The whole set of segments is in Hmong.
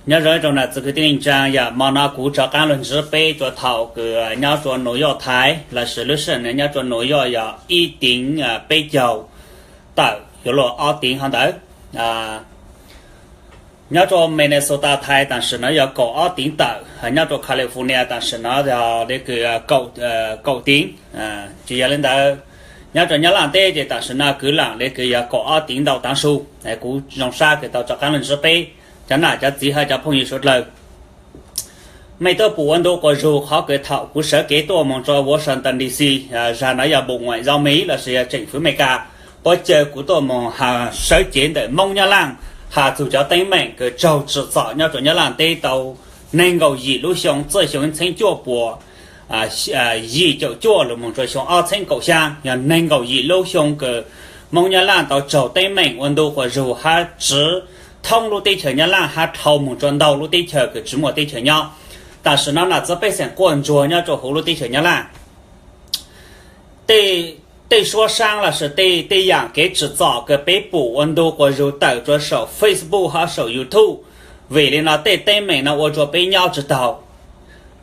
Nyob zoo ib tsoom nam txiv kwv tij neej tsaa, yog mo no kuv rov qaab lug ntsib peb rua thaum kws nyob rua New York Thaiv, lossis lub sij hawm no nyob rua New York yog ib teev peb caug tawm yuav luag ob teev hov ntawd. Nyob rua Minnesota Thaiv tam sim no yog kaum ob teev tawm, nyob rua California tam sim no yog le kws kaum teev. Tsi yog le ntawd, nyob rua Nyab Laj teb ces tam sim no kwv lam le kws yog kaum ob teev ntau taav su. Kuv zoo sab kws tau rov qaab lug ntsib peb cov nam cov txiv hab cov phooj ywg suav dlawg. Mej tuaj pum ua ntu quas zug qhov kws thaum kuv sawv kev tuaj moog rua Washington D C, zag no yog Bộ Ngoại giao Mỹ lossis yog tseem fwv Amelikas, puab caw kuv tuaj moog has sawv cev ntawm Moob Nyab Laj, has txug cov teeb meem kws raug tsim txom nyob rua Nyab Laj teb tau neeg nkaum yim lub xyoo, txij xyoo ib txheeb cuaj puas yim caum cuaj lug moog rua xyoo ob txheeb kaum xyaa, yog neeg nkaum yim lub xyoo kws Moob Nyab Laj tau raug teeb meem ua ntu quas zug hab tsiv thoob lub teb chaws Nyab Laj hab dhau moog rua ntau lub teb chaws kws tsi muaj teb chaws nyob. Tam sim no nam txiv pej xeem quaj ntsuag nyob rua huv lub teb chaws Nyab Laj. Tej suab saab lossis tej yaam kev tsim txom kws peb pum ua ntu quas zug tawm rua saum Facebook hab saum YouTube, vim le no tej teeb meem no ua rua peb nyob tsi taug.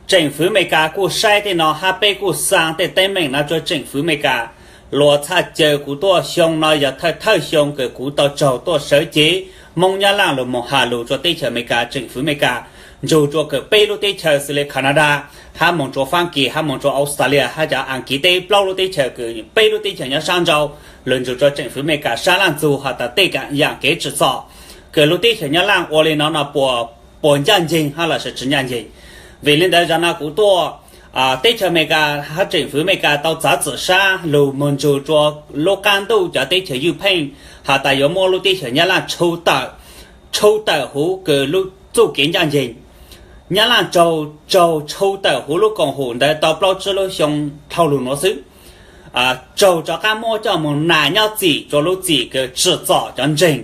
Tseem fwv Amelikas kuj saib tej no hab peb kuj xaa tej teeb meem no rua tseem fwv Amelikas. Luag txhaj caw kuv tuaj xyoo no yog thawj thawj xyoo kws kuv tau raug tuaj sawv cev Moob Nyab Laj lug moog has lug rua teb chaws Amelikas, tseem fwv Amelikas, ntsug rua kws peb lub teb chaws xws le Canada, hab moog rua Faab Kis, hab moog rua Australia hab cov Askiv teb, plaub lub teb chaws kws peb lub teb chaws nyob saab nrau, lug ntsug rua tseem fwv Amelikas saab laj ntxug has tas tej yaam kev tsim txom kws lub teb chaws Nyab Laj ua le no no puas ncaj nceeg hab lossis tsi ncaj nceeg. Vim le ntawd zag no kuv tuaj teb chaws Amelikas hab tseem fwv Amelikas tau txav txim sab lug moog ntsug rua lub qaab ntuj cov teb chaws ywj pheej has tas yuav muab lub teb chaws Nyab Laj tshu tawm huv kws lub txuj kev ncaj nceeg. Nyab Laj raug tshu tawm huv lub koom hum ntawd tau plaub tsib lub xyoo dhau lug nuav xwb, raug rov qaab muab coj moog nas nyob txim rua lub txim kws tsim txom cov ntseeg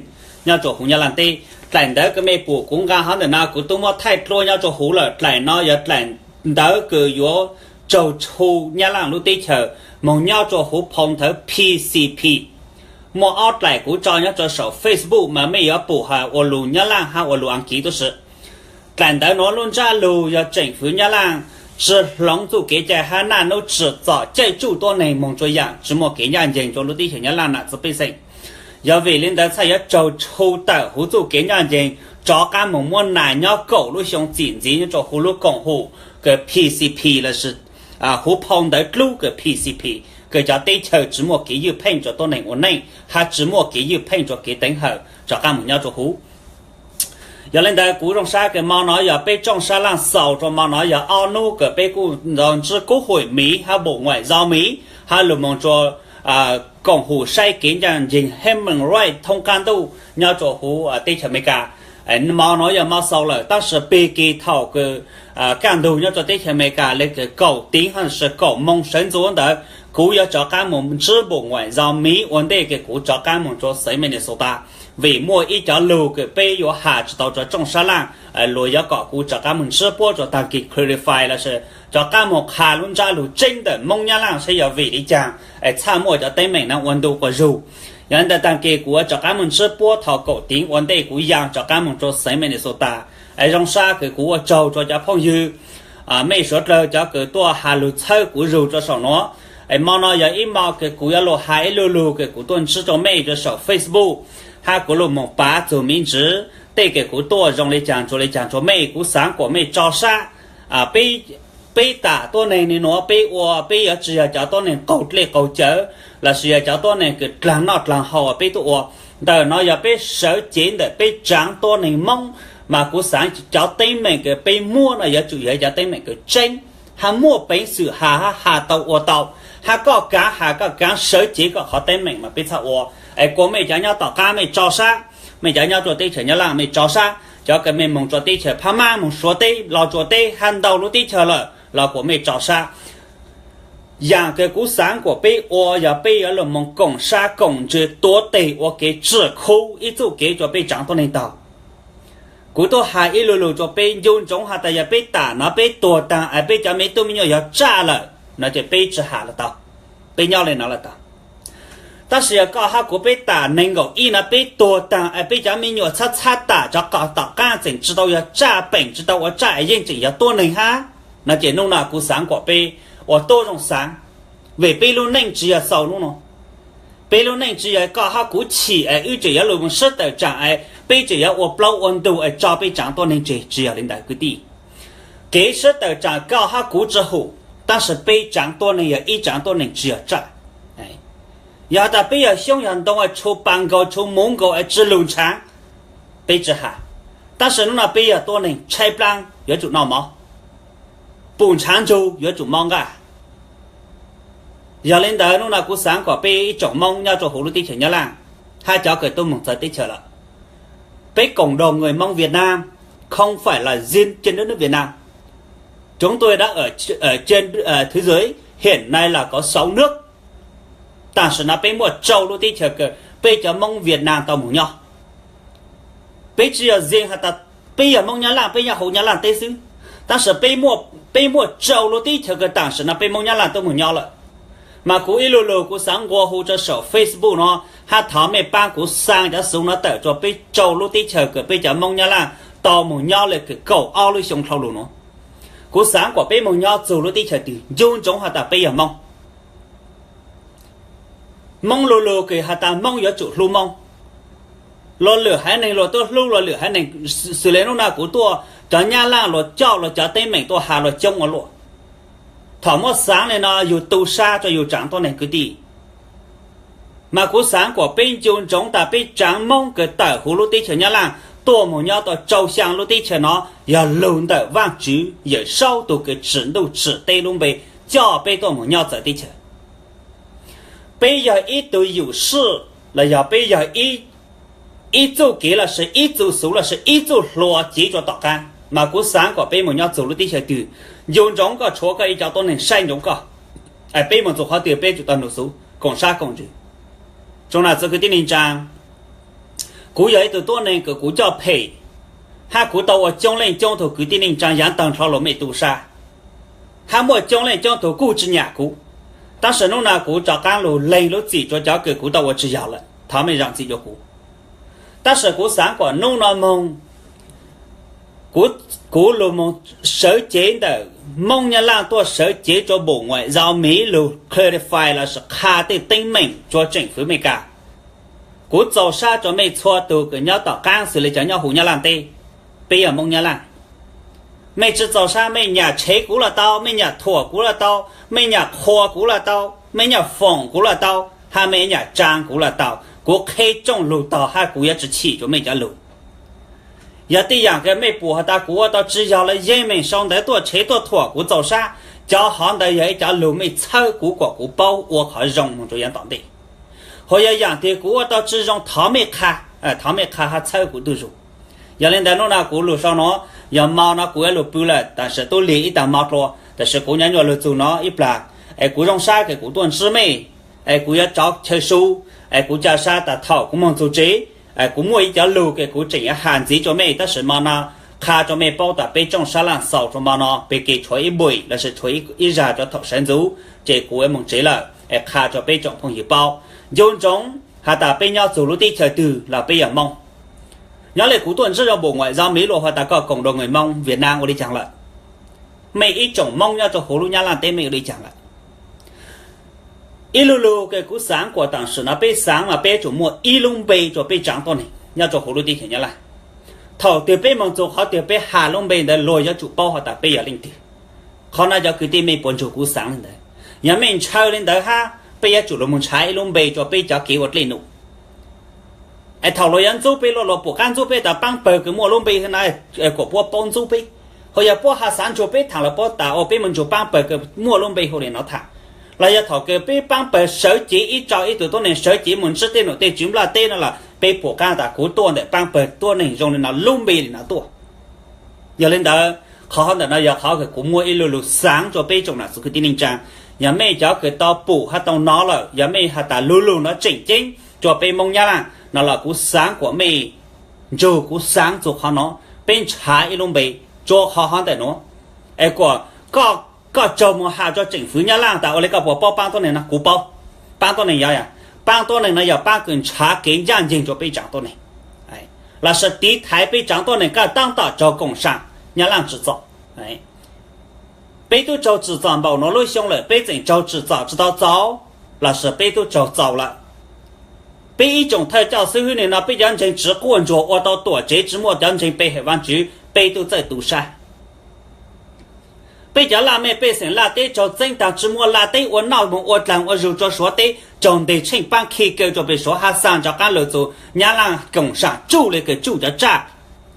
nyob rua huv Nyab Laj teb. Dlaim ntawv kws mej pum kuv nqaa hov ntawm no kuv tub muab thaij dlua nyob rua huv lawm. Dlaim no yog dlaim ntawv kws yuav raug tshu Nyab Laj lub teb chaws moog nyob rua huv phoo ntawv P C P. Muaj ob dlaim kuv tso nyob rua saum Facebook mas mej yuav pum has ua lug Nyab Laj hab ua lug Askiv tub si. Dlaim ntawv nuav lub ntsab lug yog tseem fwv Nyab Laj tsi hloov txuj kev cai hab naj nub tsim txom caij tsuj tuab neeg moog rua yaam tsi muaj kev ncaj nceeg rua lub teb chaws Nyab Laj nam txiv pej xeem. Yog vim le ntawd txhaj yuav raug tshu tawm huv txuj kev ncaj nceeg, rov qaab moog muab nas nyob kaum lub xyoo txim ntxiv nyob rua huv lub koom hum kws P C P lossis huv phoo ntawv dlub kws P C P, kws cov teb chaws tsi muaj kev ywj pheej rua tuab neeg ua neej hab tsi muaj kev ywj pheej rua kev teev hawm rov qaab moog nyob rua huv. Yog le ntawd kuv zoo sab kws mo no yog peb tsooj sab laaj xaus rua mo no yog ob nub kws peb kuj ntsib kub huim miv hab Bộ Ngoại giao Mỹ hab lug moog rua koom hum saib kev ncaj nceeg human rights thoob qaab ntuj nyob rua huv teb chaws Amelikas. Mo no yog mo xaus lawm tab sis pig kig thaum kws kaj ntug nyob rua teb chaws Amelikas le kws kaum teev hab lossis kaum moo sawv ntxuv ntawd kuv yuav rov qaab moog ntsib Bộ Ngoại giao Mỹ ua ntej kws kuv rov qaab moog rua xeev Minnesota. Vim muaj ib cov lug kws peb yuav has tsi tau rua tsooj sab laaj, luag yuav kom kuv rov qaab moog ntsib puab rua taag kis clarify lossis rov qaab moog qha lub ntsab lug tseeb ntawm Moob Nyab Laj saib yog vim le caag es txhaj muaj cov teeb meem no ua ntu quas zug. Yog le ntawd taag kis kuv yuav rov qaab moog ntsib puab thaum kaum teev ua ntej kuv yaa rov qaab moog rua xeev Minnesota. Es zoo sab kws kuv ua tsaug rua cov phooj ywg mej suav dlawg cov kws tuaj has lug txhawb kuv zug rua saum nuav. Es mo no yog ib mo kws kuv yuav lug has ib lu lug kws kuv tuaj ntsib rua mej rua saum Facebook hab kuv lug moog pav txug miv ntsiv tej kws kuv tuaj zoo le caag tsuas le caag rua mej. Kuv xaav kuas mej tso sab. Peb tam tuab neeg nuav peb ua peb yuav tsi yog cov tuab neeg qaug dlej qaug cawv lossis yog cov tuab neeg kws dlaag noj dlaag haus peb tuaj ua. Ntawm no yog peb sawv cev ntawm peb tsaav tuab neeg Moob, mas kuv xaav cov teeb meem kws peb muab no yuav tsum yog cov teeb meem kws tseeb hab muaj peev xwm has hab has tau ua tau, hab koj kaav has koj kaav sawv cev koj qhov teeb meem mas peb txhaj ua. Es kuas mej cov nyob tom qaab mej tso sab, mej cov nyob rua teb chaws Nyab Laj mej tso sab, cov kws mej moog rua teb chaws Phab Mab, moog Suav teb, los Tsuas teb hab ntau lub teb chaws lawm los kuas mej tso sab. Yaam kws kuv xaav kuas peb ua yog peb yuav lug moog koom sab koom ntsws tuav teg ua kev tsim khu ib txuj kev rua peb tsaav tuab neeg taug. Kuv tuaj has ib lu lug rua peb ncu ntsoov has tas yog peb tam no peb tuag taag es peb cov me tub me nyuam yog tsaj lawm no ces peb tsi has los tau, peb nyob le no los tau. Tab sis yog koj hab kuv peb tam nees nkaum ib no peb tuag taag es peb cov me nyuam txhab txhab tam tsov qos tom qaab tseem tsi tau yog tsaj peem tsi tau ua tsaj es yeej tseem yog tuab neeg hab no ces nub no kuv xaav kuas peb ua tuab zoo xaav, vim peb lub neej tsi yog xaus nub no. Peb lub neej tsi yog koj hab kuv chim es wb tseem yuav lug moog sib tawm tsaam es peb tseem yuav ua plaub ua ntug es tso peb tsaav tuab neeg tseg, tsi yog li ntawd kwv tij. Kev sib tawm tsaam koj hab kuv tsi hum, tab sis peb tsaav tuab neeg yog ib tsaav tuab neeg tsi yog tsaj. Yog has tas peb yog xyoob yog ntoo es tshu pas nkaus tshu muv nkaus es tsi lug ntshaav, peb tsi has. Tab sis nub no peb yog tuab neeg tshaib plaab yuav tsum noj mov, pum ntshaav ntsug yuav tsum mob nqaj. Yog li ntawd nub no kuv xaav kuas peb ib tsoom Moob nyob rua huv lub teb chaws Nyab Laj hab cov kws tub moog txawv teb chaws lawm, peb cộng đồng người Mông Việt Nam không phải là riêng trên đất nước Việt Nam. Chúng tôi đã ở, ở trên, ờ, thế giới, hiện nay là có sáu nước. Tam sim no peb muaj rau lub teb chaws kws peb cov Moob Việt Nam tau moog nyob. Peb tsi yog zeeg has tas peb yog Moob Nyab Laj, peb nyob huv Nyab Laj teb xwb, tab sis peb muaj rau lub teb chaws kws tam sim no peb Moob Nyab Laj tub moog nyob lawm. Mas kuv ib lu lug kuv xaav nqua hu rua saum Facebook no, hab thov mej paab kuv xaa cov xuv no tawm rua peb rau lub teb chaws kws peb cov Moob Nyab Laj tau moog nyob le kws kaum ob lub xyoo dlhau lug nuav. Kuv xaav kuas peb moog nyob txug lub teb chaws twg ncu ntsoov has tas peb yog Moob. Moob lu lug kws has tas Moob yuav tsum hlub Moob. Luas lwm haiv neeg luas tuaj hlub luas lwm haiv neeg, xws le nub no kuv tuaj cov Nyab Laj luas coj luas cov teeb meem tuaj has luas coob ua luaj. Thaum muab xaav le no yug tu sab rua yug tsaav tuab neeg kwv tij. Mas kuv xaav kuas peb ncu ntsoov tas peb tsaav Moob kws tawm huv lub teb chaws Nyab Laj tuaj moog nyob tau rau xyaa lub teb chaws no yog lug ntawm Vaajtswv Yawm Saub tug kws tsim ntuj tsim teb lub npe coj peb tuaj moog nyob txawv teb chaws. Peb yog ib tug yum sij los yog peb yog ib txuj kev lossis ib txuj xuv lossis ib txuj hlua cev rua tom qaab, mas kuv xaav kuas peb moog nyob txug lub teb chaws twg, ncu ntsoov koj tshuav koj ib cov tuab neeg saib ntsoov koj, peb moog txug qhov twg peb tsum tau nug xuv koom sab koom ntsws. Tsoom nam txiv kwv tij neej tsaa, kuv yog ib tug tuab neeg kws kuv coj phem, hab kuv tau ua coob leej coob tug kwv tij neej tsaa yaav taag nrho luas mej tu sab, hab muaj coob leej coob tug kuj tsi nyam kuv. Tab sis nub no kuv rov qaab lug leeg lub txim rua cov kws kuv tau ua tsi yog lawm, thov mej zaam txim rua kuv. Tab sis kuv xaav kuas nub no moog kuv lug moog sawv cev ntawm Moob Nyab Laj tuaj sawv cev rua Bộ Ngoại giao Mỹ lug clarify lossis qha tej teeb meem rua tseem fwv Amelikas. Kuv txaus sab rua mej txhua tug kws nyob tom qaab xws le cov nyob huv Nyab Laj teb, peb yog Moob Nyab Laj. Mej tsi txaus sab, mej nyam tshev kuv los tau, mej nyam thuam kuv los tau, mej nyam qhuas kuv los tau, mej nyam foom kuv los tau, hab mej nyam tsaa kuv los tau, kuv qheb rooj lug tog hab kuv yuav tsi chim rua mej cov lug. Yog tej yaam kws mej pum has tas kuv ua tau tsi yog los yeej meem sau ntawv tuaj tshev tuaj thuam kuv txaus sab, cov hov ntawd yog ib cov lug mej txhawb kuv kuas kuv paub ua qhov zoo moog rua yaav tom ntej. Hos yog yaam twg kuv ua tau tsi zoo thov mej qha, thov mej qha hab txhawb kuv tug zug. Yog le ntawd nub no kuv lug sau no, yog mo no kuv yuav lug pw lawm, tam sim tub lig ib taag mo dlua, tam sim kuv nyuam nyuam lug txug no ib plag, es kuv zoo sab kws kuv tuaj ntsib mej, es kuv yuav rov chaw su, es kuv ca sab tas thaum kuv moog txug tsev, kuv muaj ib cov lug kws kuv tseem yuav has ntxiv rua mej, tab sis mo no qha rua mej paub tas peb tsoom sab laaj xaus rua mo no peb kev tshuav ib buim lossis tshuav ib zag rua thaum sawv ntxuv, ces kuv yuav moog tsev lawm, es qha rua peb tsoom phooj ywg paub. Ncu ntsoov has tas peb nyob txug lub teb chaws twg los peb yog Moob. Nyob le kuv tuaj ntsib rua Bộ Ngoại giao Mỹ lug has tas koj cộng đồng người Mông Việt Nam ua le caag lawm, mej ib tsoom Moob nyob rua huv lub Nyab Laj teb mej ua le caag lawm. Ib lu lug kws kuv xaav kuas tam sim no peb xaav mas peb yuav tsum muaj ib lub npe rua peb tsaav tuab neeg nyob rua huv lub teb chaws Nyab Laj. Thaum twg peb moog txug qhov twg peb has lub npe ntawd luag yuav tsum paub has tas peb yog leej twg. Qhov no cov kwv tij mej puas ntsug kuv xaav le ntawd? Yog mej ntshaw le ntawd hab peb yuav tsum lug moog nrhav ib lub npe rua peb cov kev ua dlej num. Es thaum luag yuav ntxub peb luaj luag pum qaab ntxub peb tas paab pawg kws muaj lub npe hwv no, kuas puab paub ntxub peb. Hos yog puab has xaav ntsug peb thaam los puab tas ua peb moog ntsug paab pawg kws muaj lub npe hwv le no thaam. Los yog thaum kws peb paab pawg sawv cev ib rau ib tug tuab neeg sawv cev moog ntsib tej num tej tswv nplaj teb no los peb pum qaab tas kuv tuaj ntawm paab pawg tuab neeg zoo le no lub npe le no tuaj. Yog le ntawd, qhov hov ntawm no yog qhov kws kuv muaj ib lu lug xaav rua peb tsoom nam txiv kwv tij neej tsaa. Yog mej cov kws tau pum hab tau nov lawm, yog mej has tas lu lug no tseem ceeb rua peb Moob Nyab Laj no los kuv xaav kuas mej ntsug kuv xaav txug qhov no, peb nrhav ib lub npe rua qhov hov ntawm nuav. Es kuas koj, koj tsaug moog has rua tseem fwv Nyab Laj tas ua le koj puas paub paab tuab neeg no, kuv paub. Paab tuab neeg yog, yog Paab tuab neeg no yog paab kws nrhav kev ncaaj nceeg rua peb tsaam tuab neeg, lossis tiv thaiv peb tsaam tuab neeg kaj taab tom raug koom saam Nyab Laaj tsi txaus. Peb tub raug tsim txom npaum nuav lub xyoo lawm, peb tseem raug tsim txom tsi tau txaus, lossis peb tub raug txaus lawm? Peb ib tsoom thawj coj xib hwb nwg no, peb cov ntseeg tsi quaj ntsuag ua tau tuam tsev, tsi muaj cov ntseeg pe hawm Vaajtswv, peb tub txawj tu sab. Peb cov laj mej pej xeem laj teb raug txeeb taag, tsi muaj laj teb ua noj moog ua dlaag ua zug rua Suav teb, raug nteg tsheej paab khi kaw rua peg Suav, hab xaa nrov qaab lug txug Nyab Laaj koom saam tsuj le kws tsuj cov tsaj.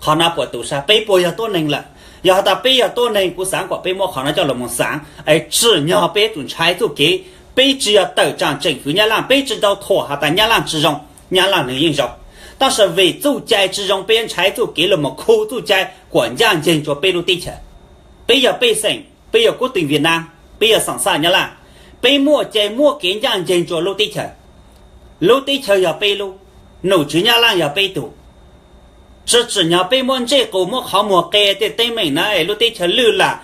Qhov no puas tu sab? Peb puas yog tuab neeg lawm? Yog has tas peb yog tuab neeg, kuv xaav kom peb muab qhov no coj lug moog xaav, es tsim nyog peb yuav tsum ntshai txuj kev. Peb tsi yog tawm tsaam tseem fwv Nyab Laaj, peb tsi tau thuam has tas Nyab Laaj tsi zoo, Nyab Laaj nwg yeej zoo. Tab sis vim txuj cai tsi zoo, peb ntshai txuj kev lug moog khu txuj cai kuas ncaaj nceeg rua peb lub teb chaws. Peb yog pej xeem, peb yog kuv teem Viaj Nam, peb yog xaam xaj Nyab Laaj, peb muaj cai muab kev ncaaj nceeg rua lub teb chaws. Lub teb chaws yog peb lub, nom tswv Nyab Laaj yog peb tug. Tsi tsim nyog peb muab ntsej qus muab qhov muag qe tej teeb meem na, es lub teb chaws lwj lam,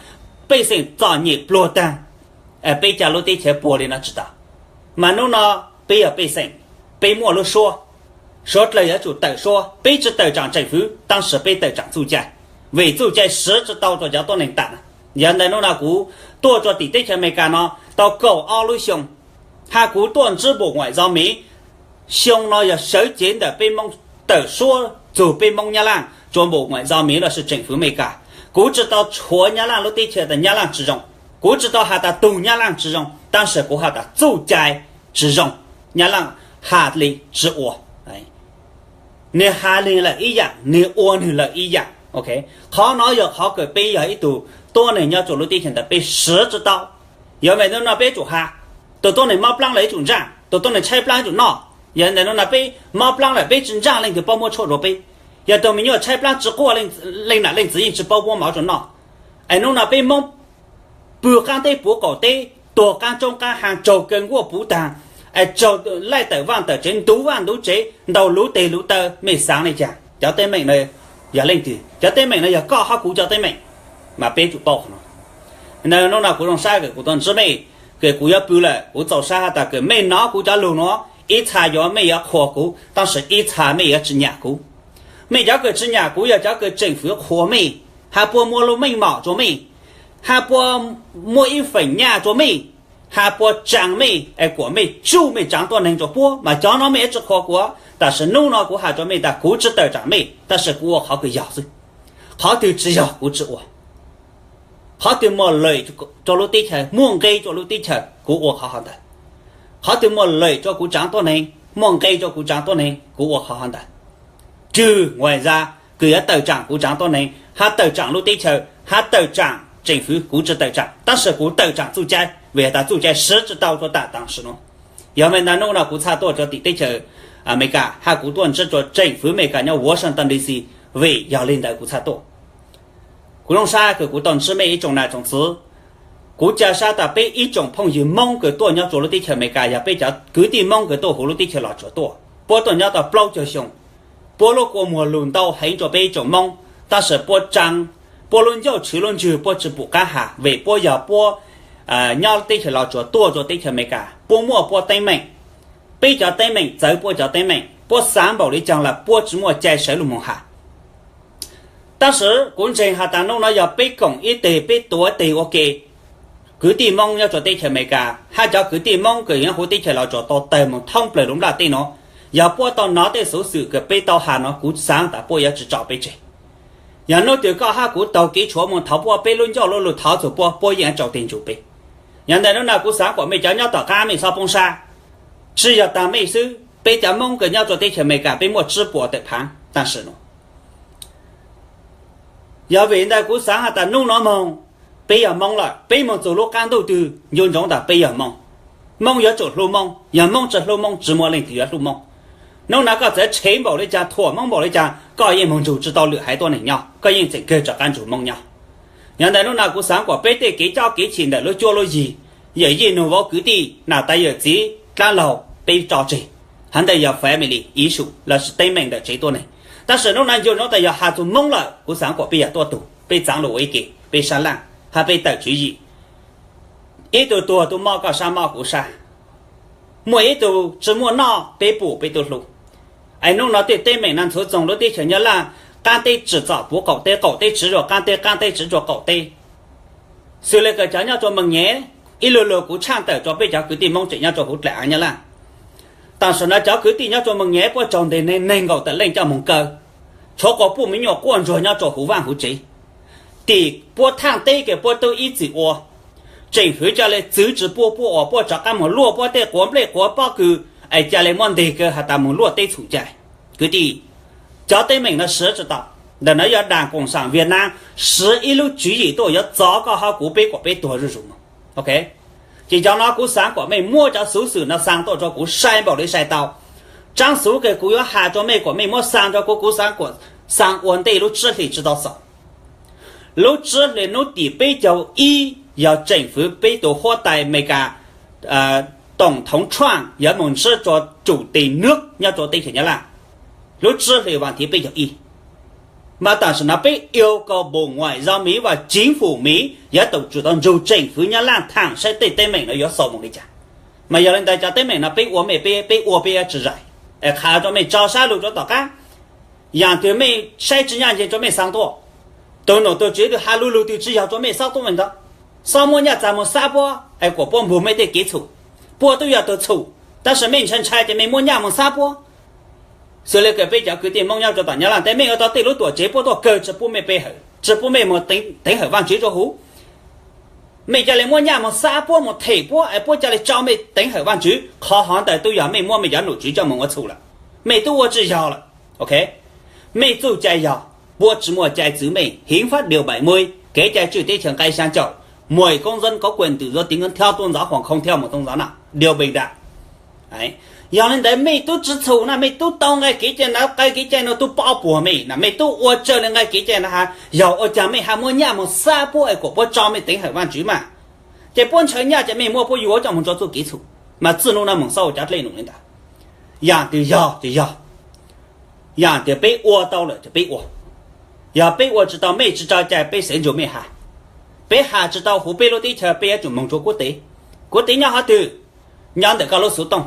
pej xeem txom nyem pluag taag, peb ca lub teb chaws puag li no tsi tau. Mas nub no peb yog pej xeem, peb muaj lub suab, suav dlawg yuav tsum tawm suab. Peb tsi tawm tsaam tseem fwv, tab sis peb tawm tsaam txuj cai, vim txuj cai siv tsi tau rua cov tuab neeg tam no. Yog ntawd nub no kuv tuaj rua tim teb chaws Amelikas no tau kaum ob lub xyoo, hab kuv tuaj ntsib Bộ Ngoại giao Mỹ, xyoo no yog sawv cev ntawm peb Moob tawm suab txug peb Moob Nyab Laaj rua Bộ Ngoại giao Mỹ lossis tseem fwv Amelikas. Kuv tsi tau tshuav Nyab Laaj lub teb chaws tas Nyab Laaj tsi zoo, kuv tsi tau has tas tug Nyab Laaj tsi zoo, tab sis kuv has tas txuj cai tsi zoo, Nyab Laaj has li tsi ua. Nwg has nwg lawm ib yaam, nwg ua nwg lawm ib yaam. Qhov no yog qhov kws peb yog ib tug tuab neeg nyob rua lub teb chaws ntawd peb siv tsi tau. Yog ntawd nub no peb yuav tsum has, tug tuab neeg mob plaab lawm yuav tsum ntsaaj, tug tuab neeg tshaib plaab yuav tsum noj. Yog ntawd nub no peb mob plaab lawm peb tsi ntsaaj leej twg paub muab tshuaj rua peb. Yog tug me nyuam tshaib plaab tsi quaj, leej nam leej txiv yeej tsi paub muab mov rua noj. Es nub no peb Moob pw qaab teb puv qaum teb, tuag qaab roob qaab haav, raug kaw nkuaj puv taag, es raug laij tawm vaaj tawm tsev, ntuv vaaj ntuv tsev, ntaus luv teg luv taw, mej xaav le caag? Cov teeb meem na yog leej twg? Cov teeb meem no yog koj hab kuv cov teeb meem, mas peb yuav tsum paub qhov no. Ntawd nub no kuv zoo sab kws kuv tuaj ntsib mej, kws kuv yuav pw lawm kuv txaus sab has tas kws mej nov kuv cov lug nuav, ib txha yuav mej yuav qhuas kuv, tab sis ib txha mej yuav tsi nyam kuv. Mej cov kws tsi nyam kuv yog cov kws tseem fwv qhuas mej, hab puab muab lub meej mom rua mej, hab puab muab ib feem nyaj rua mej, hab puab tsaa mej es kuas mej tsuj mej tsaav tuab neeg rua puab, mas cov no mej yuav tsi qhuas kuv. Tab sis nub no kuv has rua mej tas kuv tsi tawm tsaam mej, tab sis kuv ua qhov kws yog xwb. Qhov twg tsi yog kuv tsi ua. Qhov twg muaj lawm rua lub teb chaws, muaj nqe rua lub teb chaws, kuv ua qhov hov ntawd. Qhov twg muaj lawm rua kuv tsaav tuab neeg, muaj nqe rua kuv tsaav tuab neeg, kuv ua qhov hov ntawd. Tsuas Ngoại giao kws yuav tawm tsaam kuv tsaav tuab neeg, hab tawm tsaam lub teb chaws, hab tawm tsaam tseem fwv, kuv tsi tawm tsaam, tab sis kuv tawm tsaam txuj cai, vim has tas txuj cai siv tsi tau rua tam tam sim nuav. Yog mej ntawd nub no kuv txhaj tuaj rua tim teb chaws Amelikas, hab kuv tuaj ntsib rua tseem fwv Amelikas nyob Washington D C, vim yog li ntawd kuv txhaj tuaj. Kuv zoo sab kws kuv tau ntsib mej ib tsoom nam tsoom txwv. Kuv ca sab tas peb ib tsoom phooj ywg Moob kws tuaj nyob rua lub teb chaws Amelikas, yog peb cov kwv tij Moob kws tuaj huv lub teb chaws Los Tsuas tuaj, puab tuaj nyob tau plaub caug xyoo. Puab lub kua muag lug ntau heev rua peb ib tsoom Moob, tab sis puab tsaa, puab lub ncauj tshwv lub ntswg puab tsi pum qaab has, vim puab yog puab nyob teb chaws Los Tsuas tuaj rua teb chaws Amelikas, puab muaj puab teeb meem. Peb cov teeb meem txawv puab cov teeb meem, puab xaav npaum li caag los puab tsi muaj cai sawv lug moog has. Tab sis kuv ntseeg has tas nub no yog peb koom ib teg, peb tuav teg ua ke, kwv tij Moob nyob rua teb chaws Amelikas hab cov kwv tij Moob kws nyob huv teb chaws Los Tsuas tau tawg moog thoob plawg lub nplaj teb nuav. Yog puab tau nov tej xuv xwm kws peb tau has no, kuv xaav tas puab yuav tsi tso peb tseg. Yog nub twg koj hab kuv taug kev tshuav moog thov puab, peb lub ncauj lub lug thov txug puab, puab yeej tsaus teg nrug peb. Yog ntawd nub no kuv xaav kom mej cov nyob tom qab mej xob poob sab. Tsi yog taag mej xwb, peb cov Moob kws nyob rua teb chaws Amelikas peb muaj tsib puas tawm phaav tam sim nuav. Yog vim ntawd kuv xaav has tas nub no moog, peb yog Moob lawm, peb moog txug lub qaab ntuj twg nco ntsoov tas peb yog Moob. Moob yuav tsum hlub Moob, yog Moob tsi hlub Moob tsi muaj leej twg yuav hlub Moob. Nub no koj txawm tshev npaum li caag, thuam Moob npaum li caag, koj yeej moog nrug tsi tau lwm haiv tuab neeg nyob, koj yeej tseem kawg rov qaab nrug Moob nyob. Yog ntawd nub no kuv xaav kom peb tej kev cob kev chim ntawm lub cuab lub yig, yawm yij nug vauv kwv tij, nam tais yawm txiv dlaab laug peb tso tseg. Hov ntawd yog family issue lossis teeb meem ntawm tsev tuab neeg. Tab sis nub no nco ntsoov tas yog has txug Moob lawm, kuv xaav kom peb yog tuab tug, peb txaav lug ua ib ke, peb sab laj hab peb tawm tswv yim. Ib tug tuag tug mob, koj sab mob kuv sab. Muaj ib tug tsi muaj noj peb pum peb tub hlub. Es hnub no tej teeb meem no ntxhuav txoog lub teb chaws Nyab Laj, qaab teb tsim txom puv qaum teb, qaum teb tsiv rua qaab teb, qaab teb tsiv rua qaum teb. Xws le kws cov nyob rua Moos Nyem, ib lug lug kuv tshaj tawm rua peb cov kwv tij Moob tseem nyob rua huv dlaim aav Nyab Laj. Tam sim no cov kwv tij nyob rua Moos Nyem puab tsaug ntes neeg nees nkaum tawm leej coj moog kaw, tshuav quas puj me nyuam quaj ntsuag nyob rua huv vaaj huv tsev. Tim puab thaaj teb kws puab tub ib txwm ua, tseem hwv ca le txwv tsi puab, puab ua puab rov qaab moog luaj puab tej quav nplej quav pob kws, es ca le muab nteg kaw has tas moog luaj teb txhum cai. Kwv tij, cov teeb meem no siv tsi tau. Ntawm no yog Đảng Cộng sản Việt Nam siv ib lub tswv yim tuaj yuav txov koj hab kuv peb kuas peb tuag zuj zus moog. Ces cov no kuv xaav kuas mej muab cov xuv xwm no xaa tuaj rua kuv sai npaum li sai tau. Tsaab xuv kws kuv yuav has rua mej kuas mej muab xaa rua kuv, kuv xaav kuas xaa ua ntej lub tsib hlis tsi tau xaus. Lub tsib hlis nub tim peb caug ib yog tseem fwv peb tug huab tais Amelikas, Tổng thống Trump yuav moog ntsib rua chủ tịch nước nyob rua teb chaws Nyab Laj. Lub tsib hlis vas thiv peb caug ib, mas tam sim no peb yêu cầu Bộ Ngoại giao Mỹ và Chính phủ Mỹ yuav tau tsum tau nrug tseem fwv Nyab Laj thaam saib tej teeb meem no yuav xaus moog li cas. Mas yog li ntawd cov teeb meem no peb ua mej peb, peb ua peb yuav tsi zais, es qha rua mej tso sab lug rua tom qab. Yaam twg mej saib tsi nyaj nceeg rua mej xaa tuaj. Tug nom tug tswv twg has lug lug twg tsi yog rua mej xob tuaj mej ntawd. Xob muab nyaj txag moog xab puab es kuas puab npug mej tej kev txhum. Puab tub yog tug txhum, tab sis mej ntshai ntshai ces mej muab nyaj moog xab puab. Xws le kws peb cov kwv tij Moob nyob rua tom Nyab Laj teb, mej ua tau tej lub tuam tsev puab tuaj kaw tsi pub mej pe hawm, tsi pub mej moog teev hawm Vaajtswv rua huv. Mej ca le muab nyaj moog xab puab moog them puab es puab ca le tso mej teev hawm Vaajtswv, qhov hov ntawd tub yog mej muab mej cov nom tswv coj moog ua txhum lawm. Mej tub ua tsi yog lawm. Ok, mej txuj cai yog, puab tsi muaj cai txwv mej, hiến pháp điều bảy mươi, kev cai tswj teb chaws nqai xyaa caum, mỗi công dân có quyền tự do tín ngưỡng theo tôn giáo hoặc không theo một tôn giáo nào, điều bình đẳng. Yog li ntawd mej tub tsi txhum na, mej tub tau nqai kev cai ntawd, nqai kev cai no tub pob puag mej na, mej tub ua raws li nqai kev cai ntawd has, yog ua caag mej has muab nyaj moog xab puab es kuas puab tso mej teev hawm Vaajtswv mas, ces puab ntshaw nyaj ces mej muab puab yuav coj moog rua txuj kev txhum, mas txij nub no moog xob ua cov dlej num li ntawd. Yaam twg yog ces yog, yaam twg peb ua tau lawm ces peb ua. Yog peb ua tsi tau, mej tsi tso cai peb xev ntsug mej has. Peb has tsi tau huv peb lub teb chaws peb yuav tsum moog rua kuab tev. Kuab tev nyob hov twg? Nyob ntawm koj lub xuv tooj.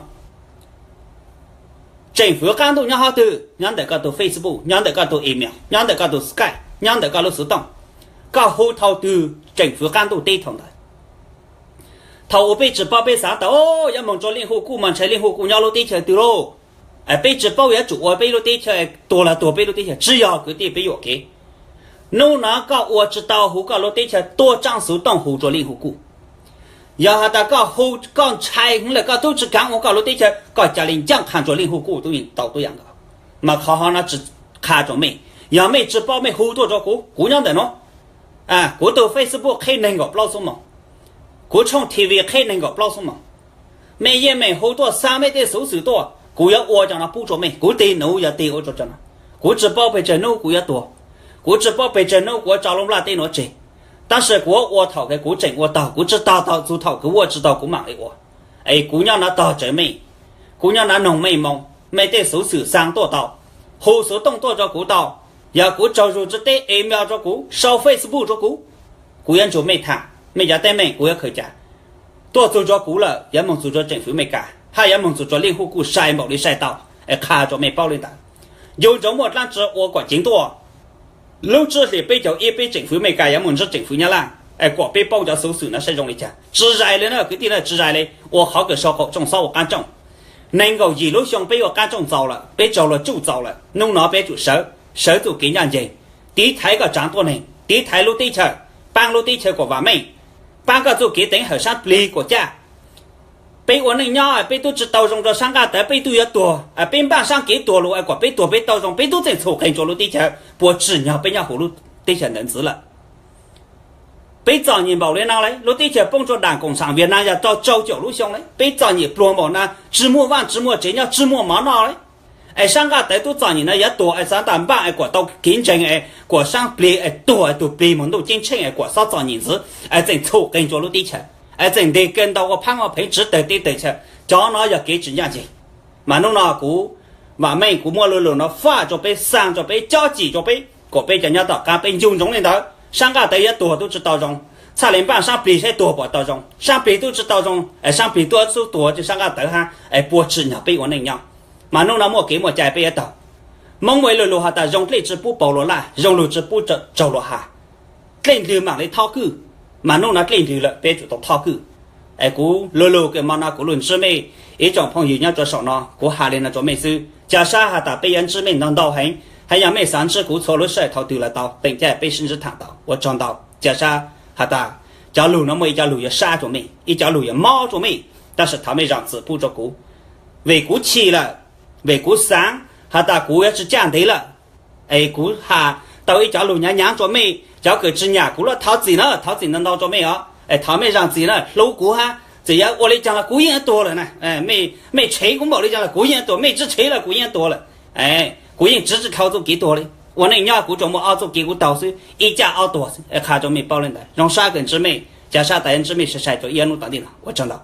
Tseem fwv qaab ntuj nyob hov twg? Nyob ntawm koj tug Facebook, nyob ntawm koj tug email, nyob ntawm koj tug Skype, nyob ntawm koj lub xuv tooj. Koj hu thaus twg tseem fwv qaab ntuj teb thaus ntawd. Thaus uas peb tsi paub peb xaav tas yuav moog rua Liên Hợp Quốc mas ntshai Liên Hợp Quốc nyob lub teb chaws twg lauj. Peb tsi paub yuav tsum ua peb lub teb chaws, tuag los tuag peb lub teb chaws, tsi yog kwv tij peb yuam kev. Nub no koj ua tsi tau huv koj lub teb chaws tuaj tsaab xuv tooj hu rua Liên Hợp Quốc. Yog has tas koj hu, koj ntshai lawm koj tub tsi kaav ua koj lub teb chaws, koj ca le ncaaj qha rua Liên Hợp Quốc tub yeej tau tuab yaam nkaus. Mas qhov hov no tsi qha rua mej, yog mej tsi paub mej hu tuaj rua kuv, kuv nyob ntawm no. Kuv tug Facebook qheb neeg nkaum plaub xuab moos, kuv tshooj TV qheb neeg nkaum plaub xuab moos. Mej yeej meem hu tuaj xaa mej tej xuv xwm tuaj, kuv yuav ua cov no pub rua mej. Kuv tig nuav yog tig ua rua cov no. Kuv tsi paub pes tsawg nub kuv yuav tuag, kuv tsi paub pes tsawg nub kuv yuav tso lub nplaj teb nuav tseg, tab sis kuv yuav ua thaum kws kuv tseem ua taug, kuv tsi taug thaum txug thaum kws ua tsi taug kuv maam le ua. Es kuv nyob no tog tsawv mej, kuv nyob no noog mej moo, mej tej xuv xwm xaa tuaj tau, hu xuv tooj tuaj rua kuv tau, yog kuv tsaug zug tsi teb email rua kuv, sau Facebook rua kuv, kuv yuav nrug mej tham mej cov teeb meem kuv yuav khaws ca. Tuaj txug rua kuv lawm yuav moog txug rua tseem fwv Amelikas hab yuav moog txug rua Liên Hợp Quốc sai npaum li sai tau, es qha rua mej paub li ntawd. Ncu ntsoov muaj dlaab tsi ua kom ceev tuaj. Lub tsib hlis peb caug ib peb tseem fwv Amelikas yuav moog ntsib tseem fwv Nyab Laj, es kom peb paub cov xuv xwm no saib zoo li cas. Tsi zais li na kwv tij na, tsi zais li, ua qhov kws sau qaum tsooj xob ua qaab tsooj. Nees nkaum yim lub xyoo peb ua qaab tsooj txaus lawm, peb tsaug luag tsuj txaus lawm, nub no peb tsum sawv, sawv txuj kev ncaaj nceeg, tiv thaiv koj tsaav tuab neeg, tiv thaiv lub teb chaws, paab lub teb chaws kuas vam meej, paab koj txuj kev teev hawm saab plig kuas caj. Peb ua neej nyob peb tub tsi tau zoo rua saab nqaj tawv, peb tub yuav tuag, peb npaaj saab kev tuag lug es kom peb tuag peb tau zoo, peb tub tseem txhum qeeg rua lub teb chaws, puas tsim nyog peb nyob huv lub teb chaws ntawd ntxiv lawm? Peb txom nyem npaum li no lawm, lub teb chaws poob rua Đảng Cộng sản Việt Nam yog rau rau caum lub xyoo lawm, peb txom nyem pluag npaum no, tsi muaj vaaj tsi muaj tsev nyob, tsi muaj mov noj lawm. Es saab nqaj tawv tub txom nyem no yuav tuag es xaav tas npaaj es kuas tau kev ntseeg es kuas saab plig es tuag es tug plig moog ntuj ceeb tsheej es kuas xob txom nyem ntxiv, es tseem txhum qeeg rua lub teb chaws, es tseem ntes kaw ntau ua phaab ua pheev tsiv tawg teb tawg chaw. Cov no yog kev tsi ncaaj nceeg. Mas nub no kuv, vam meej kuv muaj lu lug no faj rua peb, xaa rua peb, cob cim rua peb, kom peb cov nyob tom qaab peb ncu ntsoov li ntawd, saab nqaj tawv yuav tuag tub tsi tau zoo. Txhaj le npaj sab plig saib tuag puas tau zoo, sab plig tub tsi tau zoo, sab plig tub txub tuag tsi sab nqaj tawv hab, es puas tsim nyog peb ua neej nyob. Mas nub no muaj kev muaj cai peb yuav taug. Moob muaj ib lug lug has tas zoo dlej tsi pub paus luas laj, zoo lug tsi pub tsaug luas has. Dlej ndlwg maam le thob kwj, mas nub no dlej ndlwg lawm peb tsum tau thob kwj. Es kuv lug lug kws mo no kuv lug ntsib mej, ib tsoom phooj ywg nyob rua saum no kuv has le no rua mej xwb. Ca sab has tas peb yuav ntsib mej ntau ntau heev, hab yog mej xav ntsib kuv txhua lub sij hawm thaum twg los tau, teem caij peb sib ntsib thaam tau. Ua tsaug ntau. Ca sab has tas cov lug no muaj ib cov lug yuav sab rua mej, ib cov lug yuav mob rua mej, tab sis thov mej zaam txim pub rua kuv. Vim kuv chim lawm, vim kuv xaav has tas kuv yuav tsi caj ntev lawm, es kuv has tau ib cov lug nyaav nyaav rua mej. Cov kws tsi nyam kuv lub thov txim na, thov txim ntau ntau rua mej os, es thov mej zaam txim na, hlub kuv hab. Txawm yuav ua le caag los kuv yeej yuav tuag lawm na. Mej tshev kuv npaum le caag los kuv yeej yuav tuag, mej tsi tshev los kuv yeej yuav tuag lawm. Kuv yeej tsiv tsi dhau txuj kev tuag le. Ua neej nyob kuv tsuas muaj ob txuj kev kuv taug xwb, ib caj ob tuag xwb, qha rua mej paub le ntawd. Zoo sab kws ntsib mej, ca sab tas yuav ntsib mej sai sai rua ib hnub tom ntej no. Ua tsaug ntau.